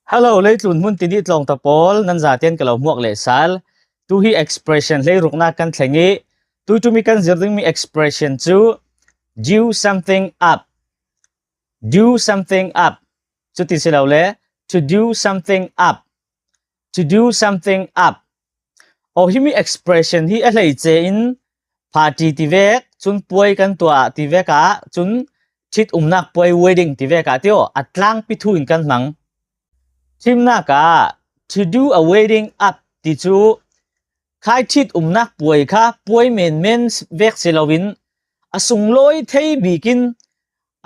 Hello, leitlun hmun tini tlawng ta pawl nan zaten ka lo hmuak leh sal. Tu hi expression hleiruknak kan thleng i tuitumi kan zir dingmi expression cu do something up. Do something up. Cuti si lo le to do something up. To do something up. O himi expression hi a hleice in party ti vek, cun puai kan tuah ti vek ah, cun ṭhit umnak puai wedding ti vek ah tio a tlangpi thu in kan hmang. Thimnak ah to do a wedding up ti cu khai ṭhit umnak puai kha puai menmen vek si loin a sunglawi thei bikin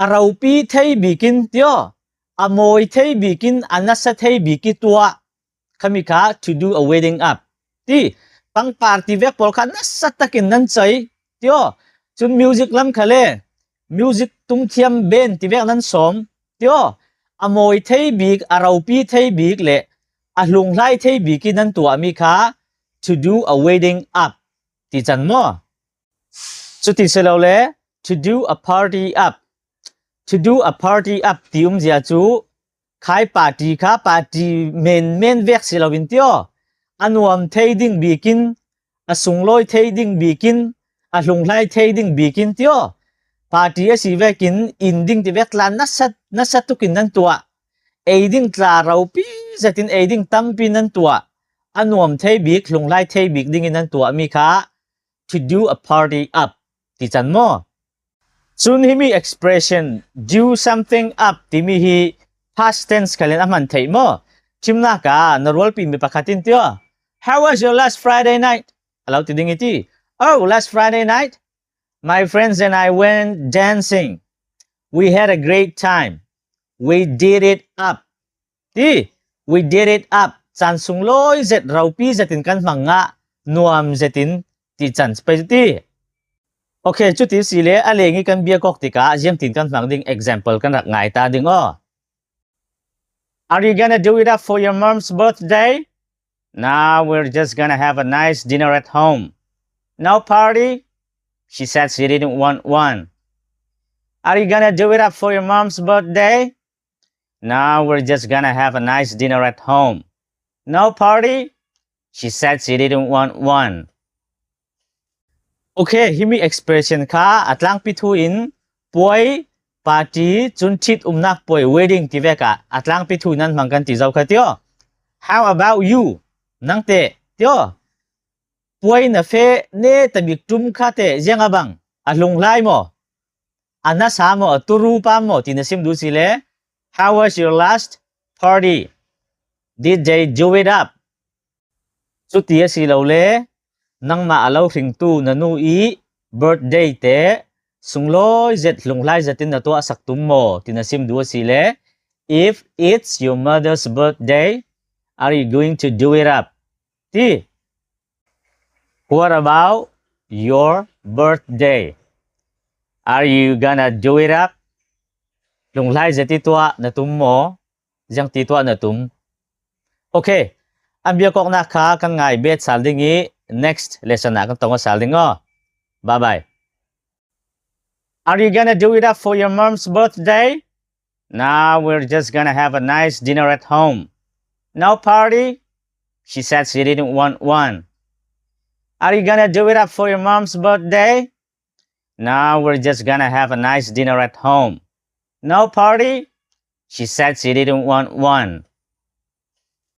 a ropi thei bikin tio a mawi thei bikin a nasa thei biki tuah khami kha to do a wedding up ti pangpar ti vek pawl kha nasa takin nan choi tio cun music lam kha le music tum thiam band ti vek nan sawm tio a mawi thei bik a ropi thei bik le a hlunghlai thei bik in nan tuahmi kha to do a wedding up ti can maw cuti si lo le to do a party up to do a party up ti um zia cu khai party kha party men men vek si loin tio a nuam thei ding bikin a sunglawi thei ding bikin a hlunghlai thei ding bikin tio party a si vekin in ding ti vek tla nasat nasat tukin nan tuah ei ding tla ropi zetin ei ding tampi nan tuah a nuam thei bik hlunghlai thei bik ding in nan tuah mi kha to do a party up ti chan maw Cun himi expression do something up timi hi past tense khalin a hman theih maw? Chimnak ah na rualpi mi pakhat in tio. How was your last Friday night? Alo ti ding iti. Oh, last Friday night, my friends and I went dancing. We had a great time. We did it up. Ti, we did it up. Caan sunglawi zet ropi zetin kan hmang nga nuam zetin ti chan pe ti. Okay, cuti si le a leng i kan bia kok tikah ziamtin kan hmang ding example kan rak ngai ta ding aw. Are you gonna do it up for your mom's birthday? Now we're just gonna have a nice dinner at home. No party? She said she didn't want one. Are you gonna do it up for your mom's birthday? Now we're just gonna have a nice dinner at home. No party? She said she didn't want one. Okay, himi expression kha a tlangpi thu in puai party cun ṭhit umnak puai wedding ti vek ah a tlangpi thu nan hmang kan ti zau kha tio. How about you? Nang te tio. Puai na fe ne tabik tum kha te ziang abang a hlung lai mo a nasa mo a turu pa mo ti na sim du si le How was your last party? Did they do it up? Cuti a si lo le nangmah a lo hringtu na nu i birthday te sunglawi zet hlunghlai zet in na tuah sak tum maw ti na sim duh a si le if it's your mother's birthday, are you going to do it up? Ti. What about your birthday? Are you gonna do it up? Lunghlai zet i tuah na tum maw? Ziang ti tuah na tum? Okay. An bia koknak kha kan ngai bet sal ding i next lesson ah kan tong sal ding aw. Bye bye. Are you gonna do it up for your mom's birthday? Now we're just gonna have a nice dinner at home. No party? She said she didn't want one. Are you gonna do it up for your mom's birthday? Now we're just gonna have a nice dinner at home. No party? She said she didn't want one.